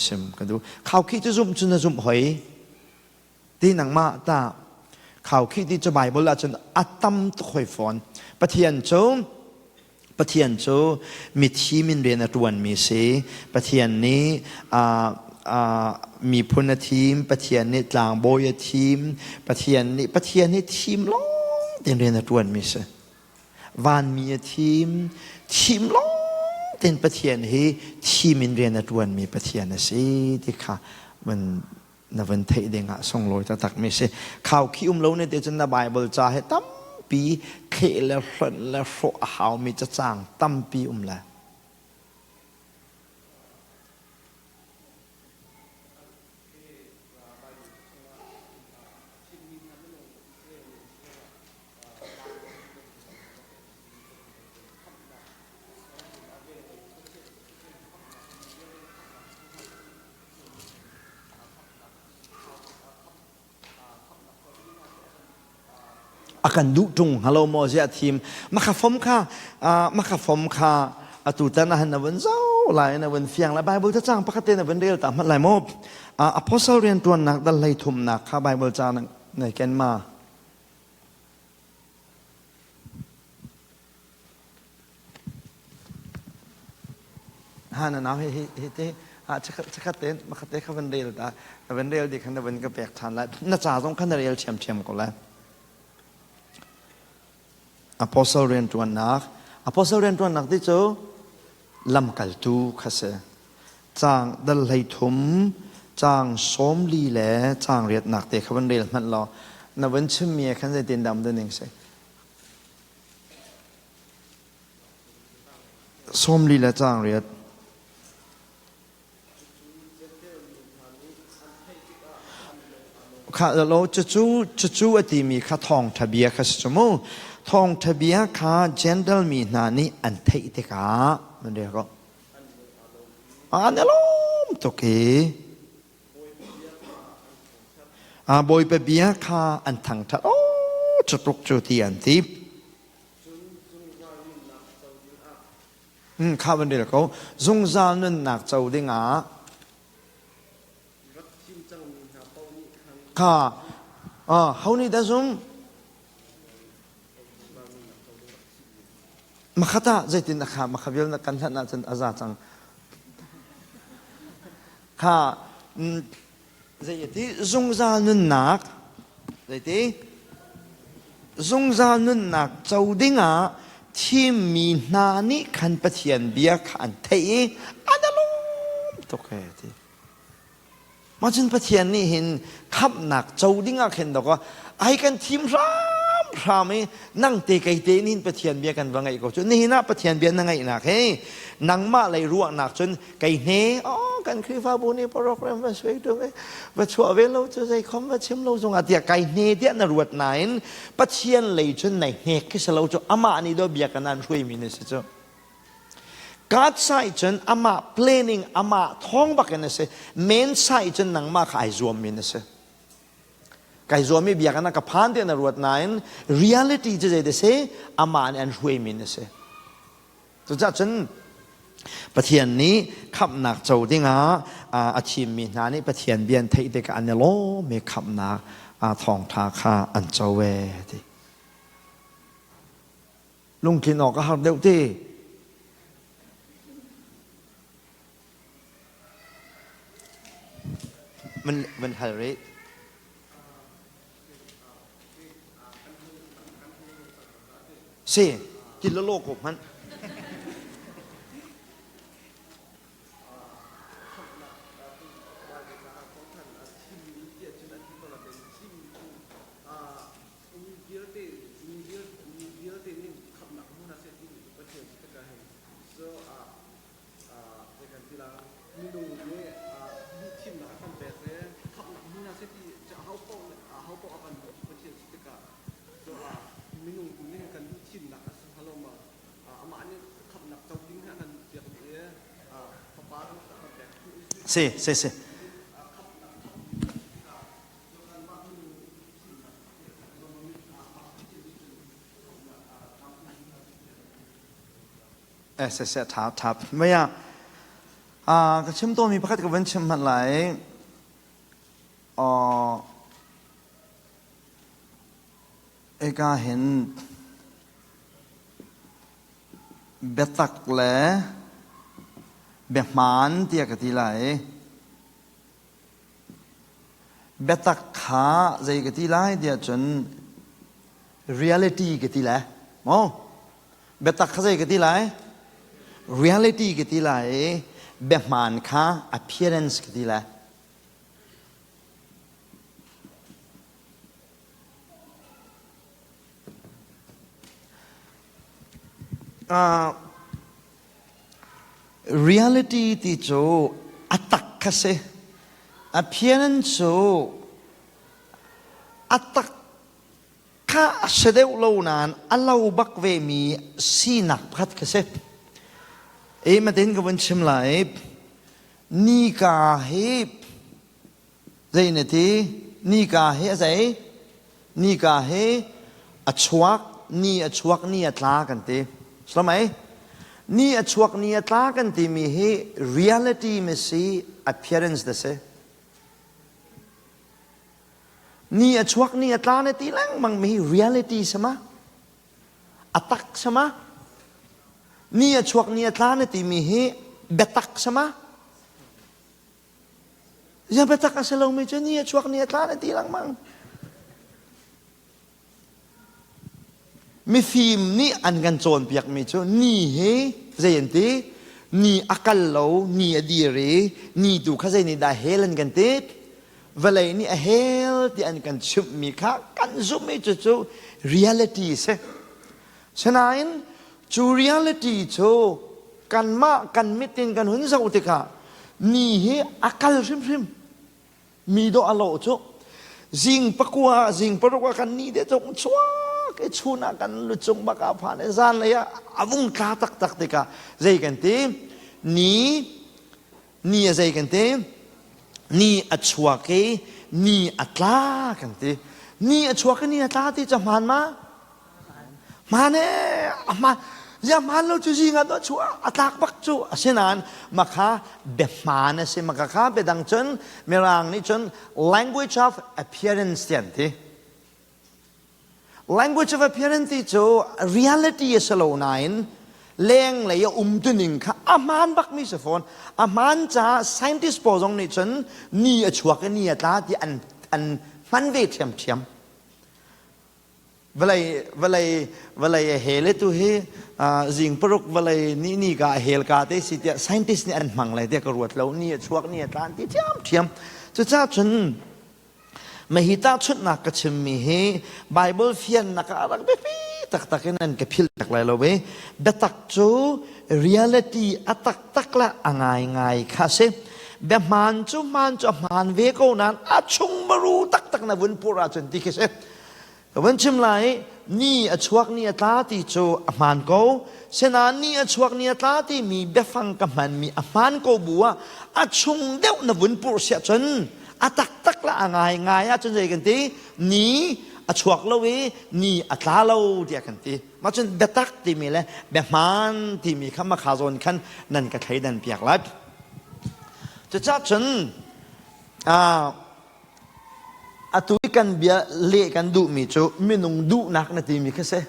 Chim ka duh. Khaukhih cu zumh cu na zumh hoi. Ti nangmah ta khaukhih ti cu Bible ahcun a tam tuk hoi fawn. Pathian cu Pathian cu mithi min rian a ṭuanmi si. Pathian nih miphun a thim, Pathian nih tlangbawi a thim, Pathian nih Pathian nih thim lawng tein rian a ṭuanmi si. Vanmi a thim, thim lawng tein Pathian hi thim in rian a ṭuanmi Pathian a si ti kha van na van theih ding ah sunglawi taktak mi si. Khaukhih um lo ne te cun na Bible ca he tampi thleh le hlonh le hrawh a haumi cacang tampi um le. A kan duh ṭung halo maw ziah thim makha fom kha makha fom kha atu tan ah na vun zo lai na vun fiang lai Bible cacang pakhat te na vun rel ta hmanh lai maw apostle rian ṭuannak dal hlei thumnak kha Bible ca na ken ma Ha na nau hi hi te ha chakhat te makhat te kha van rel ta na van rel di khan na van ka pek than lai na ca zong khan na rel thiam thiam ko lai Apostle rian tuannak Apostle rian tuannak ti cu lamkaltu kha si caang dal hlei thum caang 40 le caang riatnak te kha van rel hmanh law na van chimmi khan zeitin dam ning si 40 le caang riat Kha lo cucu cucu a timi kha thawngṭha bia kha si cu mu. Thawngṭha bia kha Gentile mi hna nih an theih tikah an rel ko. An i lawm tuk i Bawipa bia kha an thangṭhat. Oh, cu tluk cu ti an ti. Kha van rel ko. Zungzal nunnak co dingah kha ho nih dah zum? Makhat ah zeitin kha makha vial na kan hlat ahcun a za cang. Kha zeiti zungzal nunnak zeiti zungzal nunnak co dingah thimmi hna nih khan Pathian bia kha an theih i an i lawm tuk he ti. Mah cun Pathian nih hin khamhnak co dingah khin dawk ai kan thim hramhram i nang te kei te nih Pathian bia kan va ngaih ko cu nihin ah Pathian bia na ngaihnak he nangmah lei ruahnak cun kei hne oh kan Khrihfabu nih program va suai tung i va chuah ve lo cu zei khom va chim lo zongah tiah kai hne tiah na ruat nain Pathian lei cun nai hnek khi si lo cu amah nih do bia kan an hruaimi na si cu God side cun amah planning amah thawng bak in a si men side cun nangmah kha ai zuammi na si kai zuammi bia kan ka phan tiah na ruat nain reality cu zei si amah nih an hruaimi na si cucaah cun Pathian nih khamhnak co dingah a thimmi hna nih Pathian bia an theih tikah an i lawm i khamhnak thawngṭha kha an co ve ti lungtlin awk a har deuh ti. Van hal rih. Si, ti lolo ko hmanh. Mi vialte mi vialte mi vialte nih khamhnak hmu hna seh timi cu Pathian si tikah hin so zei kan ti la minung nih thimnak a kan pek i khamhnak hmu hna seh ti cu aho paoh nih aho paoh a kan duh cu Pathian si tikah so minung tu nih kan duh thimnak a si hnga lo ma amah nih khamhnak co ding hi a kan duh piak dih i fapa kan pek Si si si Siseh tha tha mei ah. Ka chim tawnmi pakhat ka van chim hmanh lai. Eka hin biatak le biahmaan tiah ka ti lai. Biatak kha zei ka ti lai tiah cun reality ka ti lai. Maw? Biatak kha zei ka ti lai? Reality ka ti lai i biahmaan kha appearance ka ti lai. Reality ti cu a tak kha si. Appearance cu a tak kha a si deuh lo nain a lo bak vemi sinak pakhat kha si. E matin ka vun chim lai. Nika hi Zei na ti? Nika hi a zei? Nika hi a chuak, ni a chuak, ni a tla kan ti. Salamai? Ni a chuak, ni a tla kan timi hi reality mi si, appearance da si. Ni a chuak, ni a tla na ti lengmang mi hi reality sama. A tak sama. Ni a chuak, ni a tla na timi hi biatak sama. Ziang biatak a si lomi cu ni a chuak ni a tla na ti lengmang. Mifim nih an kan cawnpiakmi cu ni hi zei an ti? Ni a kal lo, ni a dir i ni tu kha zei nih dah hel an kan ti? Vawlei nih a hel ti an kan chimhmi kha kan zumh i cucu reality a si. Sinain cu reality cu kanmah kan mit in kan hun zoh tikah ni hi a kal hrimhrim. Mi dawh a lawh cu zing pakua zing paruk ah kan ni te cung chuak i chun ah kan lucung bak ah phan i zan lei ah a vung tla taktak tikah zei kan ti ni ni a zei kan ti ni a chuak i ni a tla kan ti ni a chuak i ni a tla ti cu hmaan ma Hmaan ee, a hmaan. Ziah hmaan lo cu zing ah tuah chuah a tlak bak cu. Asinain makha biahmaan a si. Maka kha biadang cun Mirang nih cun language of appearance ti an ti. Language of appearance ti cu reality a si lo nain lenglei a umtuning kha a hmaan bakmi si fawn. A hmaan caah scientist pawl zong nih cun ni a chuak i ni a tla ti an an hman ve ṭhiamṭhiam. Vawlei vawlei vawlei a hel i tu hi zing paruk vawlei ni ni ka a hel ka te si tiah scientist nih an hmang lai tiah ka ruat lo ni a chuak ni a tlan ti thiam thiam cucaah cun mahi tahchunhnak ka chimmi hi Bible fiannak ah rak biapi taktak in an ka philh tak lai lo ve biatak cu reality a taktak le a ngaingai kha si bia hmaan cu hmaan cu a hmaan ve ko nain a chung maru taktak na vun pur ahcun ti khi si Ka van chim lai, ni a chuak ni a tla ti cu a hmaan ko. Sinain ni a chuak ni a tla timi biafang ka hmanmi a hmaan ko bu ah a chung deuh na vun purh siah cun a taktak le a ngaingai ahcun zei kan ti? Ni a chuak lo i ni a tla lo tiah kan ti. Mah cun biatak timi le biahmaan timi kha makha zawn khan nan ka thleidan piak lai. Cucaah cun Atu i kan bia leh kan duhmi cu minung duhnak na timi kha si.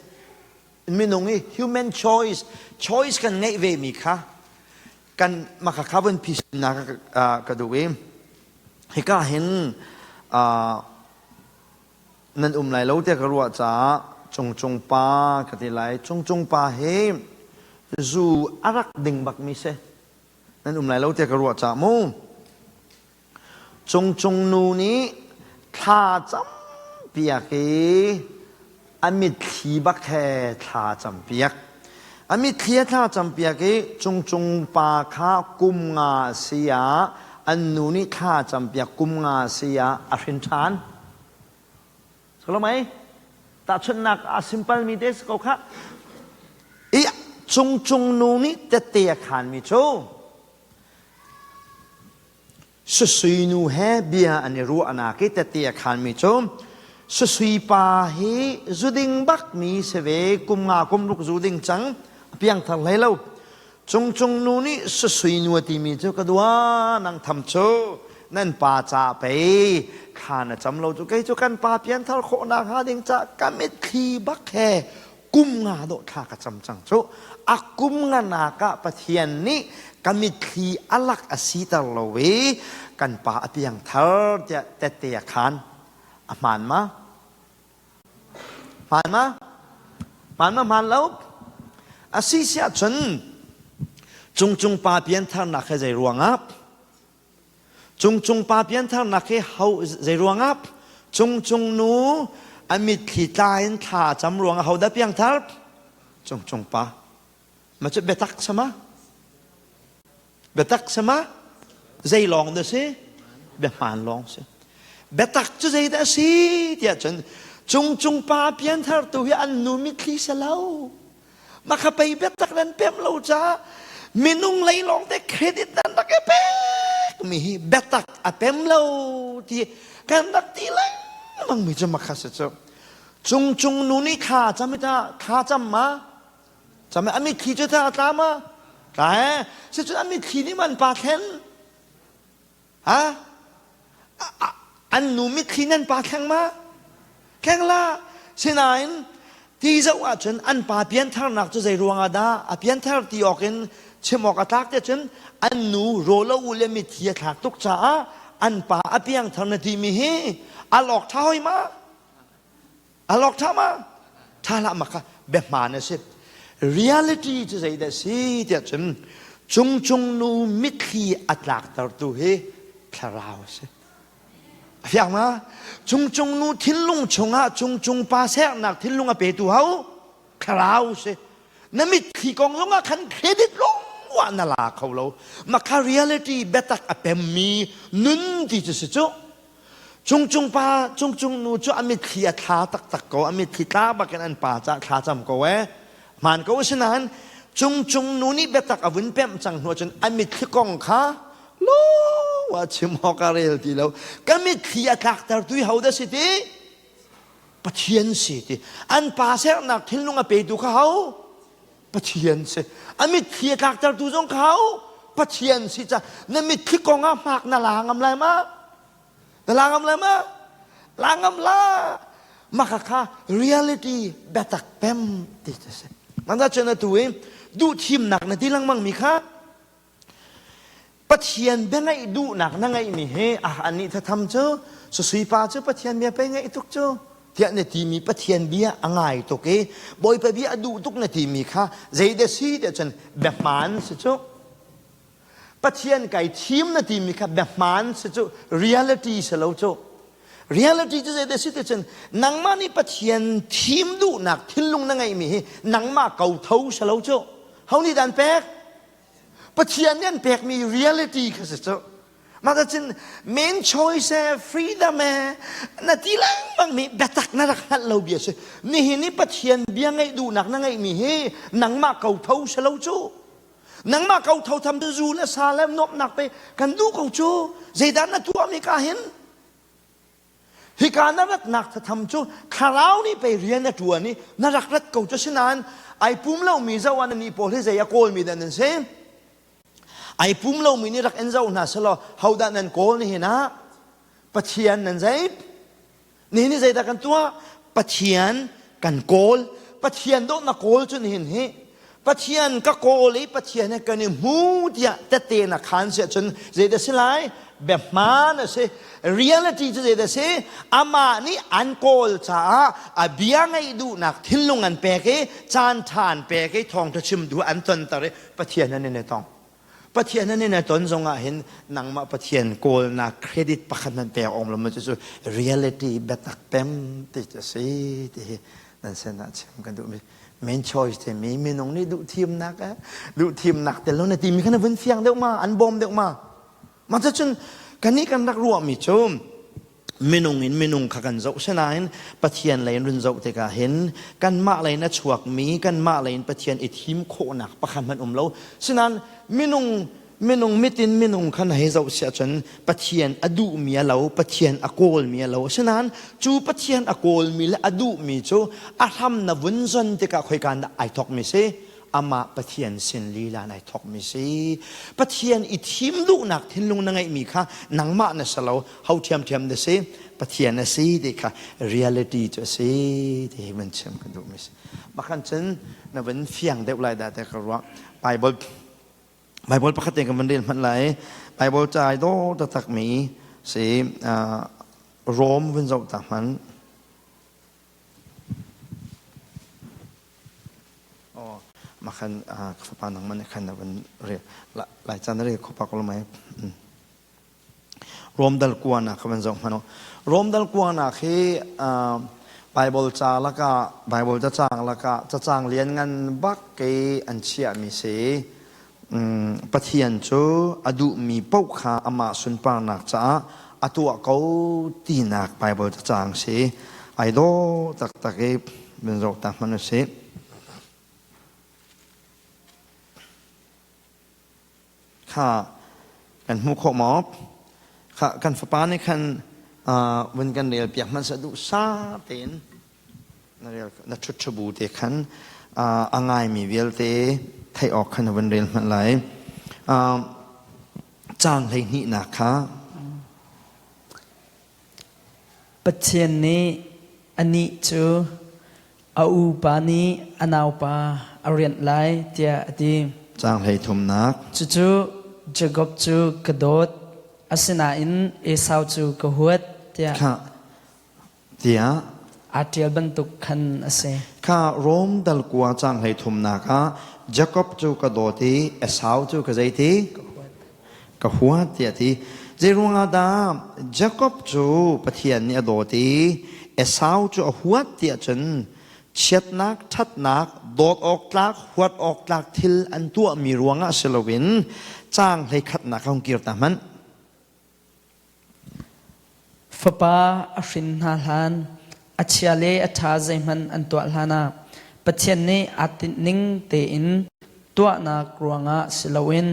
Minung i human choice, choice kan ngeih vemi kha kan maka kha vun phisinnak ka duh i hika hin nan um lai lo tiah ka ruah caah Cungcung pa ka ti lai. Cungcung pa hi zu a rak ding bakmi si. Nan um lai lo tiah ka ruah caah mu. Cungcung nu nih thla campiak i a mitthli bak he thla campiak. A mitthli a thla campiak i cungcung pa kha kum nga si ah an nu nih thla campiak kum nga si ah a hrin ṭhan. Solomai, tahchunhnak a simple mi te si ko khah. I cungcung nu nih tette a khanmi cu Susui nu he bia an i ruahnak i tette a khanmi cu Susui pa hi zuding bakmi si ve kum nga kum ruk zu ding cang a piangthar hlei lo. Cungcung nu nih susui nu a timi cu ka dua nang tham cu nan pa ca pei thla na cam lo cu kei cu kan pa pianthar khawhnak hnga ding ca ka mitthli bak he kum nga dawh thla ka cam cang cu. A kum nga nak ah Pathian nih ka mitthli a lak a siter lo i kan pa a piangthar tiah tette a khan. A hmaan ma? Hmaan ma? Hmaan ma hmaan lo? A si si ahcun cungcung pa piantharnak he zei ruangah Cungcung pa piantharnak hi ho zei ruangah cungcung nu a mitthli tla in thla a cam ruangah hodah piangthar? Cungcung pa. Ma cu biatak sama? Biatak sama? Zei lawng dah si? Biahmaan lawng si. Biatak cu zeidah a si tiah cun cungcung pa pianthar tu hi an nu mitthli si lo. Mah pei biatak nan pem lo caah minung lei lawng te credit nan rak i pek mi hi biatak a pem lo ti kan rak ti lengmang mi cu makha si cu. Cungcung nu nih thla cam i ta thla cam ma cam a mitthli cu ta a tla ma tla he si cun a mitthli nih man pa thlen Ha? An nu mitthli nan pa thleng ma? Thleng la. Sinain ti zoh ahcun an pa piantharnak cu zei ruangah dah a pianthar ti awk in chim awk a tlak te cun an nu rawlo u le mitthi a thlak tuk caah an pa a piangthar na timi hi a lawk ṭha hoi ma? A lawk ṭha ma? Ṭha hlah ma kha biahmaan a si. Reality cu zeidah si tiah cun cungcung nu mitthli a tlaktertu hi thlarau a si. A fiang ma? Cungcung nu thinlung chungah cungcung pa sernak thinlung a petu ho? Thlarau si. Na mitthli kong zongah khan credit lung ah na la kho lo. Makha reality biatak a pemmi nun ti cu si cu. Cungcung pa, cungcung nu cu a mitthli a thla taktak ko, a mitthli tla bakin an pa cah thla cam ko ee. Hmaan ko asinain cungcung nu nih biatak a vun pemh cang hnu cun a mitthli kong kha lo a chim awk a rel ti lo. Ka mitthli a tlakter tu hi ho dah si ti? Pathian si ti. An pa sernak thinlung a petu kha ho? Pathian si. A mitthli a tlaktertu zong kha ho? Pathian si ca. Na mitthli kong ah hmak na la ngam lai ma? Na la ngam lai ma? La ngam la. Maka kha reality biatak pem ti cu si. Manda cun atu i duh thimnak na ti lengmang mi kha Pathian bia ngaih duhnak na ngeihmi hi ah anih thatham cu susui pa cu Pathian bia pei ngaih tuk cu tiah na timi Pathian bia a ngai tuk i Bawipa bia a duh tuk na timi kha zeidah si tiah cun bia hmaan si cu Pathian kai thim na timi kha bia hmaan si cu reality si lo cu reality cu zeidah si ti cun nangmah nih Pathian thim duhnak thinlung na ngeihmi hi nangmah ko tho si lo cu ho nih dan pek Pathian nih an pekmi reality kha si cu. Mah cun main choice eh, freedom eh, na ti lengmang mi biatak na rak hngalh lo bia si. Nihin i Pathian bia ngeih duhnak na ngeihmi hi nangmah ko tho si lo cu. Nangmah ko tho tham zu le sa le nuamhnak pe kan duh ko cu. Zeidah na tuahmi ka hin? Hika na ratnak thatham cu thlarau nih pei rian a ṭuan i na rak rat ko cu sinain ai pum lomi zoh ah nannih pawl hi zei a kawlmi dah nan si? Ai pum lomi nih rak in zoh hna selaw hodah nan kawl nihin ah? Pathian nan zei? Nihin hi zeidah kan tuah? Pathian kan kawl. Pathian dawh na kawl cu nihin hi Pathian ka kawl i Pathian he kan i hmu tiah tette na khaan si ahcun zeidah si lai? Biahmaan a si. Reality cu zeidah si? Amah nih an kawl caah a bia ngaih duhnak thinlung an pek i caan ṭha an pek i thawngṭha chim duh an tonter i Pathian an in i tong. Pathian an in a ton zongah hin nangmah Pathian kawlnak credit pakhat nan pek awm lo ma cucu reality biatak pem ti cu a si ti hi nan sin ah chim kan duhmi main choice timi minung nih duh thimnak eh duh thimnak tel lo na timi kha na vun fiang deuh ma an bawm deuh ma ma cun kannih kan rak ruahmi cu minung in minung kha kan zoh sinain Pathian lei in run zoh tikah hin kanmah lei in a chuakmi kanmah lei in Pathian i thim khawhnak pakhat hmanh um lo sinain minung minung mit in minung kha na hei zoh si ahcun Pathian a duhmi a lo Pathian a kawlmi a lo asinain cu Pathian a kawlmi le a duhmi cu a hram na vun zon tikah khoika dah ai thawkmi si? amah Pathian sin lila nai thawkmi si. Pathian i thim duhnak thinlung na ngeihmi kha nangmah na si lo, ho ṭhiamṭhiam na si, Pathian a si ti kha reality cu a si ti hi van chim kan duhmi si. Makhan cun na van fiang deuh lai dah te ka ruah. Bible Bible pakhat te kan van rel hmanh lai. Bible ca ai dawh taktakmi si Rome vun zoh ta hmanh. Oh, makhan ka fapa nangman nih khan na van rel lai caan na rel kho pak lo mai. Rom dal kuanak kha van zoh hmanh u. Rom dal kuanak hi Bible ca lakah Bible cacang lakah cacang lianngan bak i an chiahmi si. Pathian cu a duhmi paoh kha amah sunparnak caah a tuah ko tinak Bible cacang si. Ai dawh taktak i van zoh ta hmanh u sih. Kha kan hmuh khawh maw? Kha kan fapa nih khan vun kan rel piak hmanh seh duhsah tein na rel na ṭhutṭhabu te khan a ngaimi vialte theih awk khan na vun rel hmanh lai. Caang 12nak kha Pathian nih anih cu a upa nih a naupa a rianh lai tiah a ti. Caang 13nak. Cucu Jakob cu ka dawt, asinain Esau cu ka huat tiah Kha tiah aa ṭial bantuk khan a si. Kha Rom dal kua caang 13nak ah Jakob cu ka dawt i Esau cu ka zeiti? Ka huat. Ka huat tiah a ti. Zeiruangah dah Jakob cu Pathian nih a dawt i Esau cu a huat tiah cun chiatnak, ṭhatnak, dawt awk tlak, huat awk tlak thil an tuahmi ruangah si loin caang 11nak hung kir ta hmanh. Fapa a hrin hna hlan, a chia le a ṭha zeihmanh an tuah hlanah Pathian nih aa tinhning tein tuahnak ruangah si loin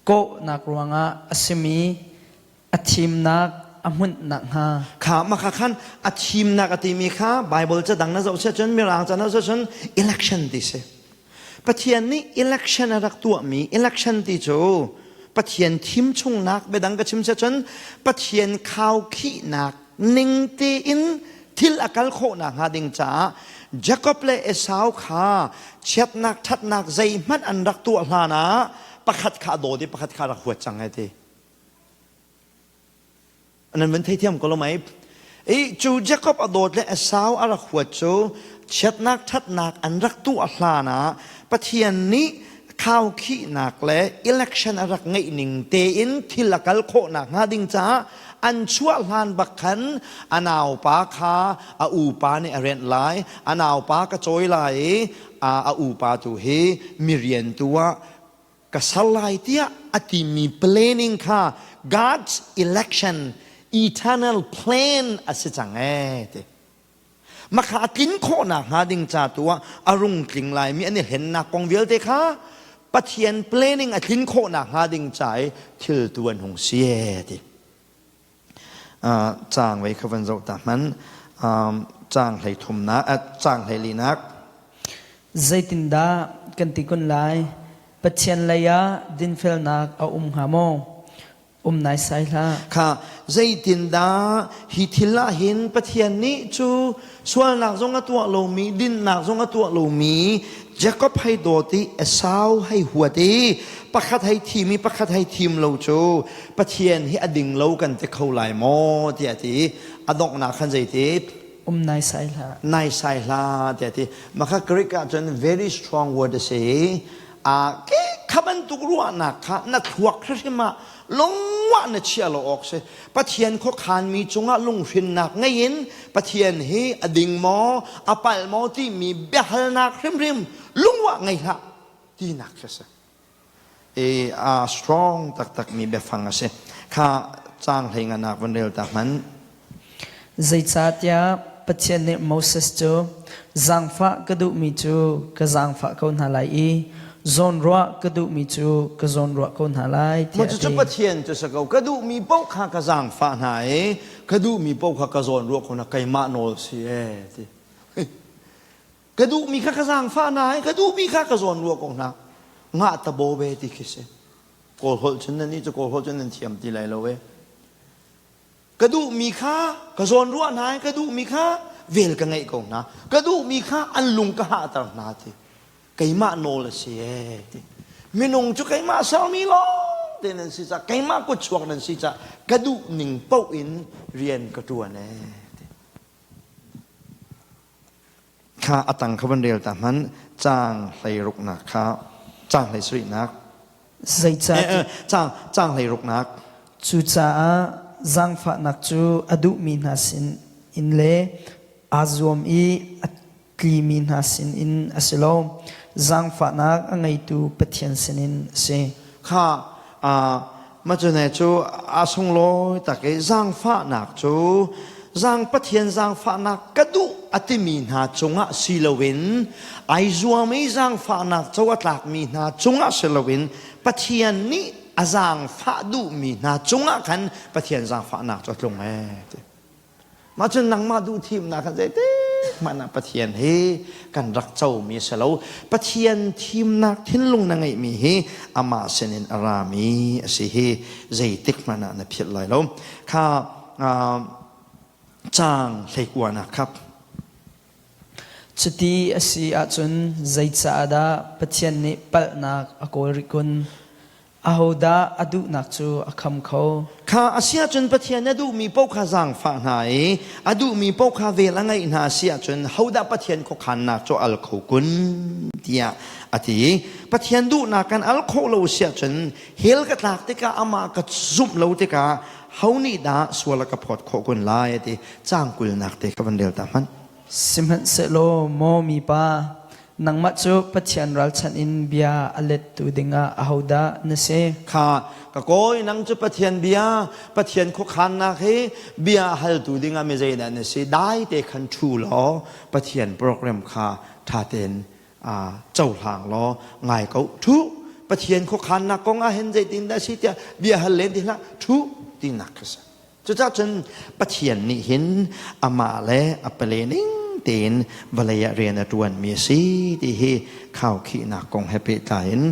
kawhnak ruangah a simi a thimnak a hmunh nakhnga. Kha maka khan a thimnak a timi kha Bible ca dang na zoh siah cun Mirang ca na zoh cun election ti si. Pathian nih election a rak tuahmi election ti cu Pathian thim chungnak biadang ka chim siah cun Pathian khaukhihnak ning tein thil a kal khawh nakhnga ding caah Jakob le Esau kha chiatnak ṭhatnak zeihmanh an rak tuah hlan ah pakhat kha a dawt i pakhat kha a rak huat cang ai ti. Nan van theithiam ko lo mei? I cu Jakob a dawt le Esau a rak huat cu chiatnak ṭhatnak an rak tuah hlan ah Pathian nih khaukhihnak le election a rak ngeih ning tein thil a kal khawh nakhnga ding caah an chuah hlan bak khan a naupa kha a upa nih a rianh lai, a naupa ka cawi lai i a upa tu hi mi rian tu ah ka ser lai tiah a timi planning kha God's election eternal plan a si cang ee ti. Makha a tlin khawhnak hnga ding ca tu ah a rung tling laimi an i hlennak kong vialte kha Pathian planning a tlin khawhnak hnga ding ca i thil tu an hung si ee ti. Caang vei kha van zoh ta hmanh. Caang 13nak, caang 14nak. Zeitindah kan ti kun lai? Pathian lei ah dinfelnak a um hnga maw? Um naisai hlah. Kha zeitindah hi thil ah hin Pathian nih cu sualnak zong a tuah lomi, dinnak zong a tuah lomi Jakob hei dawt i Esau hei huat i pakhat hei thim i pakhat hei thim lo cu Pathian hi a ding lo kan ti kho lai maw tiah a ti. A donghnak khan zeiti? Um naisai hlah. Naisai hlah tiah a ti. Mah kha Greek ah cun very strong word a si. A ke kha bantuk ruahnak kha na thluak hrimhrim ah lungwah na chia lo awk si. Pathian khuakhanmi cungah lunghrinnak ngei in Pathian hi a ding maw, a palh maw timi biahalnak hrimhrim lungwah ngei hlah tinak khi a si. I a strong taktakmi biafang a si. Kha caang 15nak van rel ta hmanh. Zeicahtiah Pathian nih Moses cu zaangfah ka duhmi cu ka zaangfah ko hna lai i zawnruah ka duhmi cu ka zawnruah ko hna lai tiah a Cucu ti. Pathian cu si ko. Ka duhmi paoh kha ka zaangfah hna i ka duhmi paoh kha ka zawnruah ko hna keimah nawl si ee ti. Ka duhmi kha ka zaangfah hna i ka duhmi kha ka zawn ruah ko hna. Ngah ta bo ve ti khi si. Kawl holh cun nan nih cu Kawl holh cun nan thiam ti lai lo e. Ka duhmi kha ka zawn ruah hna i ka duhmi kha vel ka ngeih ko hna. Ka duhmi kha an lung ka hahter hna ti. Keimah nawl a si ee ti. Minung cu keimah sermi lawng te nan si caah keimah kutchuak nan si caah ka duh ning paoh in rian ka ṭuan ee ti. Kha a tang kha van rel ta hmanh caang hleiruknak kha caang hlei sarihnak Zeicahtiah caang caang hleiruknak Cucaah zaangfahnak cu a duhmi hna sin in le aa zuam i a tlimi hna sinin a si lo, zaangfahnak a ngeitu Pathian sinin a si. Kha macune cu a sunglawi tak i zaangfahnak cu zaang Pathian zaangfahnak ka duh a timi hna cungah si loin ai zuam i zaangfahnak co a tlakmi hna cungah si loin Pathian nih a zaangfah duhmi hna cungah khan Pathian zaangfahnak cu a tlung ee ti. Mah cun nangmah duh thimnak kha zeitik hmanh ah Pathian hi kan rak comi a si lo. Pathian thimnak thinlung na ngeihmi hi amah sinin a rami a si hi zeitik hmanh ah na philh lai lo. Kha caang hleikuanak kha Cuti a si ahcun zeicah dah Pathian nih palhnak a kawl rih kun? Ahodah a duhnak cu a kham kho? Kha a si ahcun Pathian a duhmi paoh kha zaangfah hna i a duhmi paoh kha vel a ngeih hna a si ahcun hodah Pathian khuakhannak cu al kho kun tiah a ti. Pathian duhnak kan al khawh lo si ahcun hell ka tlak tikah amah ka zumh lo tikah ho nih dah sual a ka phawt khawh kun lai a ti. Caang kulnak te kha van rel ta hmanh. Sihmanhsehlaw maw mipa, nangmah cu Pathian ralchanh in bia a lettu dingah ahodah na si? Kha ka kawi nang cu Pathian bia, Pathian khuakhannak hi bia haltu dingah mi zeidah na si? Dai te khan ṭhu law Pathian program kha ṭha tein cohlang law ngai ko. Ṭhu Pathian khuakhannak kong ah hin zeitindah si tiah bia hal len ti hlah ṭhu tinak kha si. Cucaah cun Pathian nih hin amah le a pale ning tein vawlei ah rian a ṭuanmi a si ti hi khaukhihnak kong he pehtlai in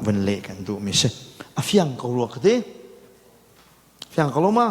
vun leh kan duhmi si. A fiang ko rua ka ti. Fiang ko lo ma?